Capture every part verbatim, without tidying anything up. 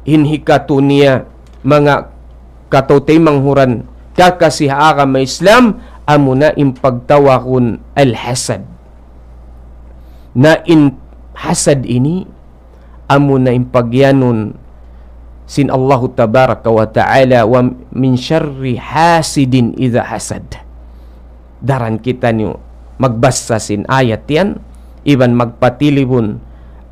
In hikatu niya, manga kataw-taymanghuran kakasi ha agama Islam, amuna in pagtawagun al-hasad. Na in hasad ini, amuna in pagiyanun sin Allahu tabaraka wa ta'ala, ومن شر حاسد إذا حسد. Daran kitaniyu magbasa sin ayat yan, iban magpatilibun,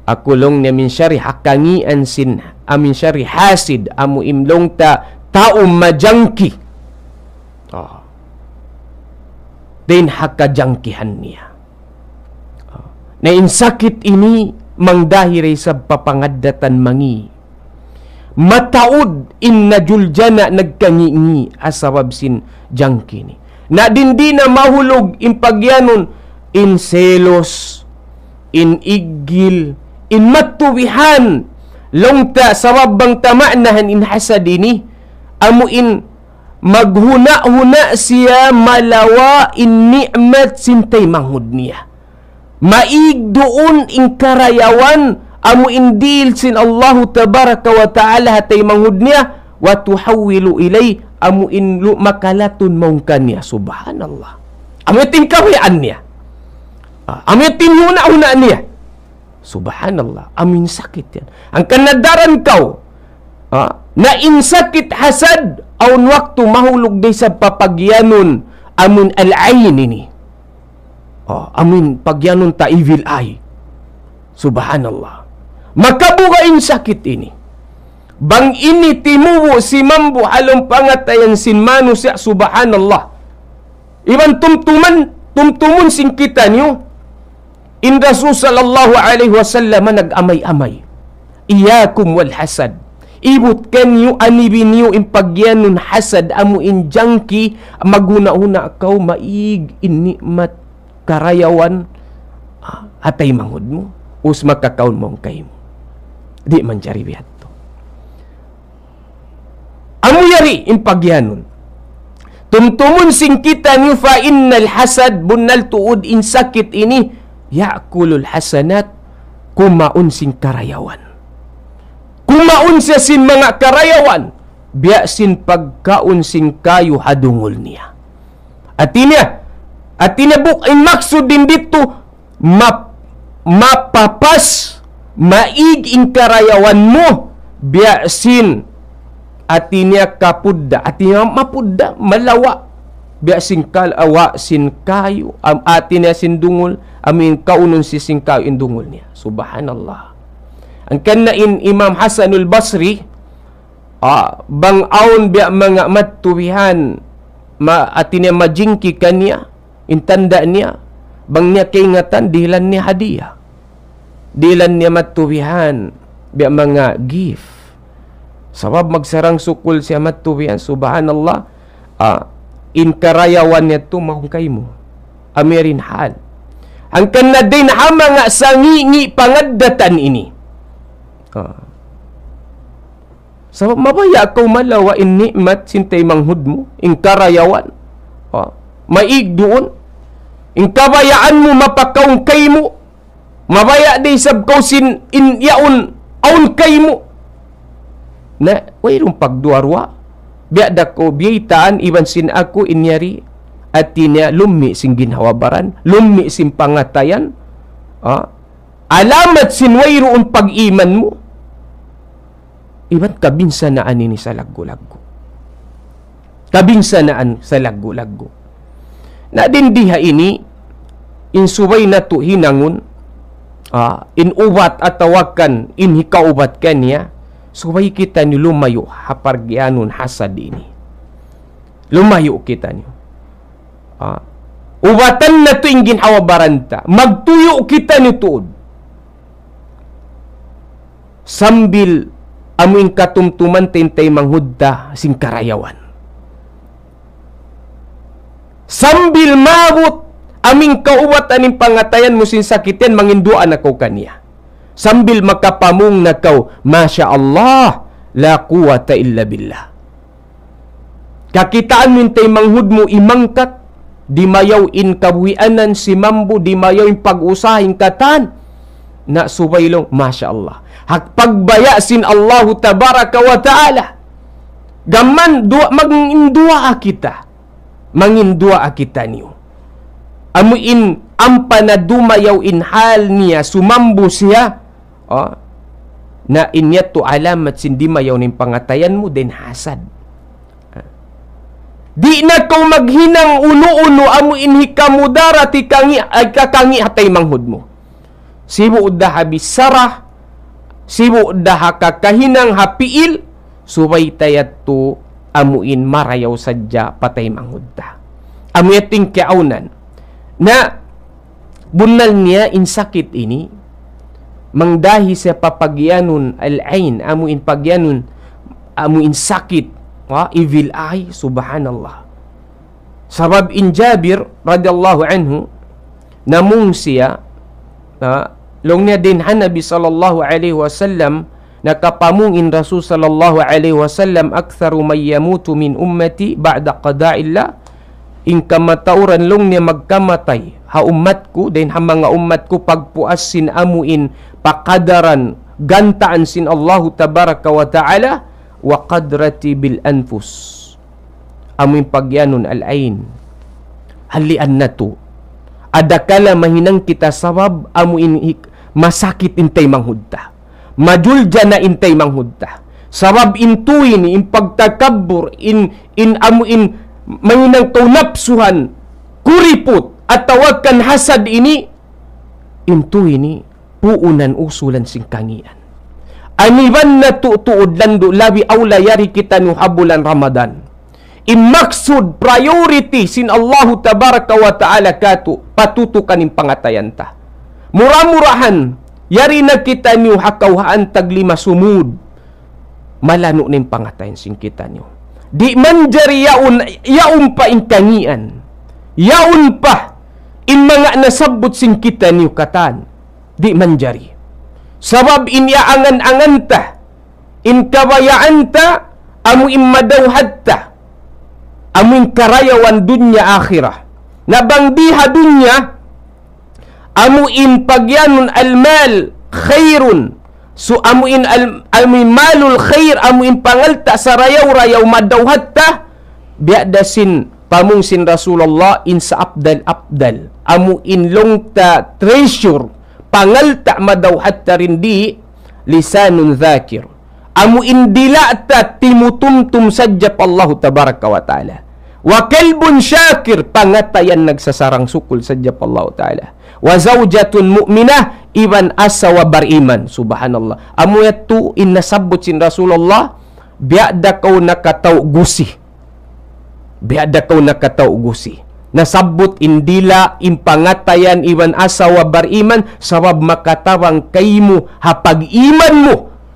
aku laung niya, min sharri, ha kangian sin, a, min sharri hasid, amu in laung ta tau majangki. Ah. Dayn ha kajangkihan niya. Ah. Na in sakit ini mangdahi da isab pa pangaddatan mangi'. Mataud in najuljana' nagkangi'-ngi' ha sabab sin jangki ini. Na di' na mahulug in pagiyanun, in selos, in iggil, in matuwihan. Laung ta sabab bang ta maanahan in hasad ini, amu in maghuna'-huna' siya malawa' in ni'mat sin taymanghud niya. Maig duun in karayawan amu in dihil sin Allahu tabaraka wa ta'ala ha taymanghud niya, وتحول إليه, amu in lu-, makalatun mawn kaniya. Subhanallah. Amu in kabayaan niya. Ah, amu in huna'-huna' niya. Subhanallah. Amu in sakit yan. Hangkan na daran kaw, ah, na in sakit hasad, awn waktu mahulug da isab pa pagiyanun amun al-ain ini. Oh, amu in pagiyanun ta evil eye. Subhanallah. Makabuga' in sakit ini. Bang ini timubu' simambu' ha lawm pangatayan sin manusiya', subhanallah. Iban tumtuman, tumtumun sin kitaniyu, in Rasul sallallahu alayhi wasallam nag-amay-amay. إياكم والحسد. Ibut kaniyu, anibi niyu in pagiyanun hasad, amu in jangki, maghuna'-huna' kaw maig in ni'mat karayawan, ah, ha taymanghud mu, us makakaun mawn kaymu. Di' manjari biya' hādtu. Amu yari in pagiyanun. Tumtumun sin kitaniyu, فإن الحسد, bunnal tuud in sakit ini, يأكل الحسنات, kumaun sin karayawan. Kumaun siya sin manga karayawan, biya' sin pagkaun sin kayu ha dungul niya. Hāti niya, hāti niya buk-, in maksud dayn ditu, map-, mapapas, maig in karayawan mu, biya' sin, hāti niya kapudda', hāti niya mapudda', malawa', biya' sin kalawa' sin kayu, am-, hāti niya sin dungul, amu in kaunun sin kayu in dungul niya. Subhanallah. Hangkan na in Imam Hasanul Basri, ah, bang awn biya' manga matuwihan, ma-, hāti niya majingki kaniya, in tanda' niya, bang niya kaingatan, dihilan niya hadiya. Dihilan niya matuwihan, biya' manga gift. Sabab magsarang-sukul siya matuwihan, subhanallah, ah, in karayawan niya tu mawn kaymu. Amu yari in hal. Hangkan na dayn ha manga sangi'-ngi' pangaddatan ini. Ah. Sabab mabaya' kaw malawa' in ni'mat sin taymanghud mu, in karayawan. Ha? Maig duun. In kabayaan mu mapakaun kaymu. Mabaya' da isab kaw sin in yaun awn kaymu. Na, wayruun pagduwa-ruwa. Biya' da kaw biyaytaan iban sin aku in yari. Hāti niya lummi' sin ginhawa-baran, lummi' sin pangatayan. Ha? Alamat sin wayruun pag-iman mu. Iban kabinsanaan ini salaggu'-laggu'. Kabinsanaan salaggu'-laggu'. Na dayn di ha ini, in subay natu' hinangun, ah, in ubat atawa kan in hikaubat kaniya, subay kitaniyu lumayu' ha pagiyanun hasad ini. Lumayu' kitaniyu. Ah, ubatan natu' in ginhawa-baran ta. Magtuyu' kitaniyu tuud. Sambil amu in katumtuman ta in taymanghud ta sin karayawan. Sambil maabut amu in kaubatan in pangatayan mu sin sakit yan, manginduwaa na kaw kaniya. Sambil makapamung na kaw, "Masha Allah, la quwwata illa billah." Kakitaan mu in taymanghud mu imangkat, dimayaw in kabuhianan, simambu, dimayaw in pag-usaha, in katan. Na subay laung, Masha Allah. Hak pagbaya' sin Allahu tabaraka wa ta'ala. Gam man duwaa, manginduwaa kita. Manginduwaa kitaniyu. Amu in ampa na dumayaw in hal niya, sumambu siya. Oh. Na in yadtu alamat sin dimayaw na in pangatayan mu, dayn hasad. Di' na kaw maghinang unu-unu amu in hikamudarat, hikangi', ay, kakangi' ha taymanghud mu. Sibu' da ha bichara, sibu' da ha kakahinang ha pi'il, subay ta yadtu amu in marayaw sadja pa taymanghud ta. Amu yadtu in kiyaawnan. Na, bunnal niya in sakit ini, mangdahi siya pa pagiyanun al-ain, amu in pagiyanun, amu in sakit, ha, evil eye, subhanallah. Sabab in Jabir radiyallahu anhu, namung siya, ha, laung niya dayn ha Nabi sallallahu alayhi wasallam, nakapamung in Rasul sallallahu alayhi wasallam, أكثر من يموت من أمتي بعد قضاء الله. In kamatauran laung niya magkamatay ha ummat ku, dayn ha manga ummat ku pagpuas sin amu in pakadaran gantaan sin Allahu tabaraka wa ta'ala, وقدرتي بالأنفس. Amu in pagiyanun al-ain. Halian natu'. Adakala mahinang kita sabab amu in hik-, masakit in taymanghud ta. Majulja na in taymanghud ta. Sabab in tuwi ini, in pagtakabbur, in, in amu in mahinang kaw napsuhan, kuriput, atawa kan hasad ini, in tuwi ini, puunan usulan sin kangian. Aniban natu' tuud landu' labi awla yari kitaniyu ha bulan Ramadan. In maksud priority sin Allahu tabaraka wa ta'ala katu', patutukan in pangatayan ta. Mura-murahan, yari na kitaniyu ha kawhaan taglima sumud. Malanu' na in pangatayan sin kitaniyu. Di' manjari yaun, yaun pa in kangian. Yaun pa in manga nasabbut sin kitaniyu katan. Di' manjari. Sabab in iyaangan-angan ta, in kabayaan ta, amu in madawhat ta, amu in karayawan dunya akhirat. Na bang di ha dunya, amu in pagiyanun al-mal khairun. So, amu in al-, amu in malul khair, amu in pangalta' sarayaw-rayaw madawhat ta, biya' da sin pamung sin Rasulullah in sa-afdal-afdal. Amu in laung ta treasure, pangalta' madawhat ta dayn di, lisanun dhakir. Amu in dila' ta timutumtum sadja pa Allahu tabaraka wa ta'ala. Wa qalbun shakir, pangatayan nagsasarang-sukul sadja pa Allahu ta'ala. Wa zawjatun mu'minah, iban asawa bariman. Subhanallah. Amu yadtu in nasabbut sin Rasulullah, biya' da kaw nakatau gusi. Biya' da kaw nakatau gusi. Nasabbut in dila', in pangatayan, iban asawa bariman, sabab makatabang kaymu ha pag-iman mu.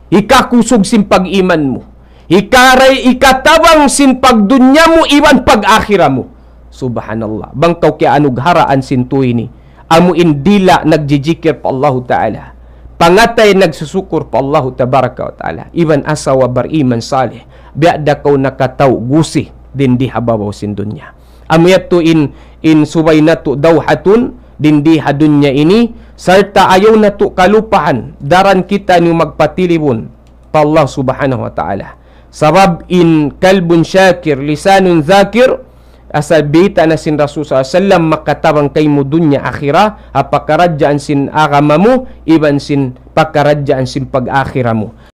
Hikakusug sin pag-iman mu. Hikaray, hikatabang sin pagdunya mu, iban pag-akhirat mu. Subhanallah. Bang kaw kiyaanugharaan sin tuwi ini. Amu in dila' nagjijikir pa Allahu Ta'ala. Pangatayan nagsusukur pa Allahu Tabaraka wa Ta'ala. Iban asawa bariman salih. Biya' da kaw nakatau gusi dayn di ha babaw sin dunya. Amu yadtu in, in subay natu' dawhatun dayn di ha dunya ini, sarta' ayaw natu' kalupahan, daran kitaniyu magpatilibun pa Allah Subhanahu wa Ta'ala. Sabab in qalbun shakir, lisanun dhakir, asal bayta' na sin Rasul sallallahu alayhi wasallam, makatabang kaymu dunya akhirat, ha pakaradjaan sin agama mu, iban sin pakaradjaan sin pag-akhirat mu.